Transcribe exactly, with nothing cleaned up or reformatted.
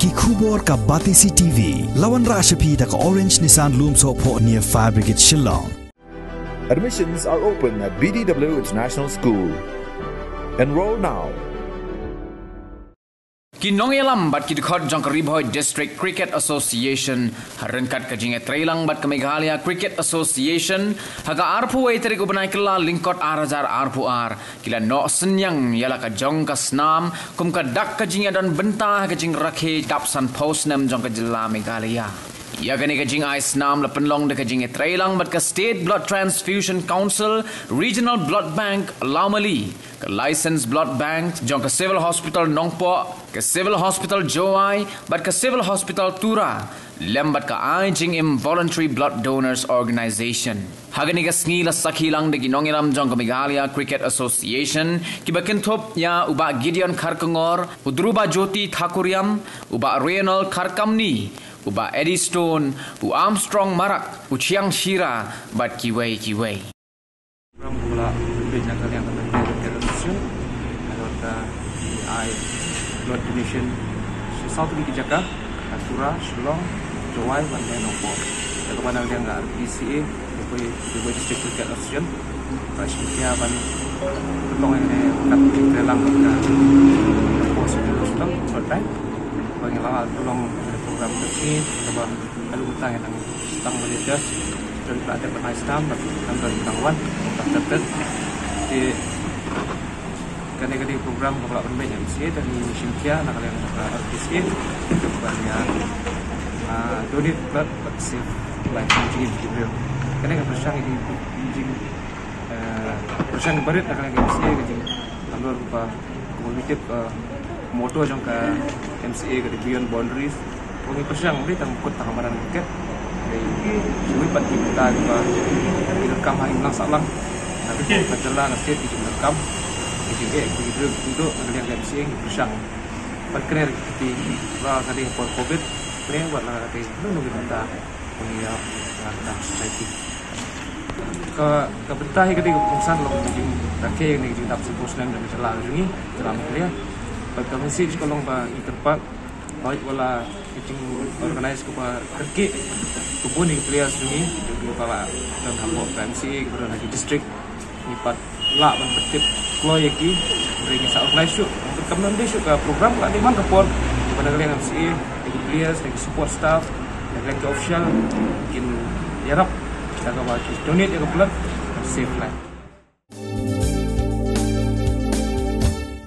Ki khubor ka Batesi T V, la wanrah sha phi da ka Orange Nissan Lumsohphoh near Fire Brigade Shillong. Admissions are open at B D W International School. Enroll now. Ki nongïalam bad ki dkhot jong ka Ri Bhoi District Cricket Association, ha ryngkat ka jingïatreilang bad ka Meghalaya Cricket Association, ha ka arphew wei tarik u bnai Kylla lyngkot ar hajar arphew ar, ki la noh synñiang ïa la ka jong ka snam kum ka dak ka jingïadon bynta ha ka jingrakhe dap sanphew snem jong ka jylla Meghalaya. Ïa kane ka jingai snam la pynlong da ka jingïatreilang bad ka State Blood Transfusion Council, Regional Blood Bank Lawmali, ka Licensed Blood Bank jong ka Civil Hospital Nongpoh, ka Civil Hospital Jowai bad ka Civil Hospital Tura, lem bad ka Ai Jingim Voluntary Blood Donors Organisation. Ha kane ka sngi la sakhi lang da ki nongïalam jong ka Meghalaya Cricket Association, kiba kynthup ïa u Bah Gideon Kharkongor, u Dhruba Jyoti Thakuriam, u Bah Reynold Kharkamni, u Bah Eddie Stone, u Armstrong Marak, u Chiang Shira bad kiwei kiwei. Program ba la pynbeit na ka liang ka Cricket Association, halor ka ai blood donation sha saw tylli ki jaka, ha Tura, Shillong, Jowai bad Nongpoh. Ïa kaba na ka liang ka R B C A, Ri Bhoi, Ri Bhoi District Cricket Association, ba shim khia ban pynlong ïa kane ka kat ka jingtreilang ka Nongpoh Civil Hospital, Blood Bank. Ba ngi la pynlong ïa kane ka program ka sngi, kaba haduh mynta ngi dang, dang ban ïa, don ba la dep ban ai snam, bad dang don ba dang wan, ba dep dep. Te kane ka dei ka program kaba la pynbeit na M C A, te ngi shim khia na ka liang ka R B C A, kaba ïa, ah, donate blood bad save life, jingim ki briew. Kane ka pyrshang ïa ki jing, eh, pyrshang barit na ka liang ka M C A, ka jing, halor ba, kumba ngi tip, eh, motto jong ka M C A ka dei Beyond Boundaries. Ba ngi pyrshang, ym dei tang kut tang ha madan cricket. Dei, shuh pat ki bynta kiba, ki donkam ha imlang sahlang. Ka jylla, ka state ki jingdonkam, ki jingeh, ki jingduh, ki jingduh, na ka liang ka M C A ngi pyrshang. Bad kane ruh ki kti, ba ka dei por covid, kane wat la ka dei, no, no, ki bynta, ba ngi ïa, ah, ka society. Ka, ka bynta hi ka dei ka kongsan long ka jingrakhe ïa kane ka jingdap sanphew snem jong ka jylla ka jong ngi, jylla Meghalaya. Bad ka message ka long ba ngi kyrpad, hooid wat la ka jingorganize kaba kyrkieh, ka bun ïa ki players jong ngi, kiba la don hapoh ka M C A, kiba don ha ki district, ngi pat lah ban pyntip kloi ïa ki, hynrei ngin sa organize shuh. Kam dei shuh ka program, ka dei man ka por ba na ka liang M C A, na ki players, na ki support staff, na ka liang ki official, kin ïarap da kaba ki donate ïa ka blood, save life.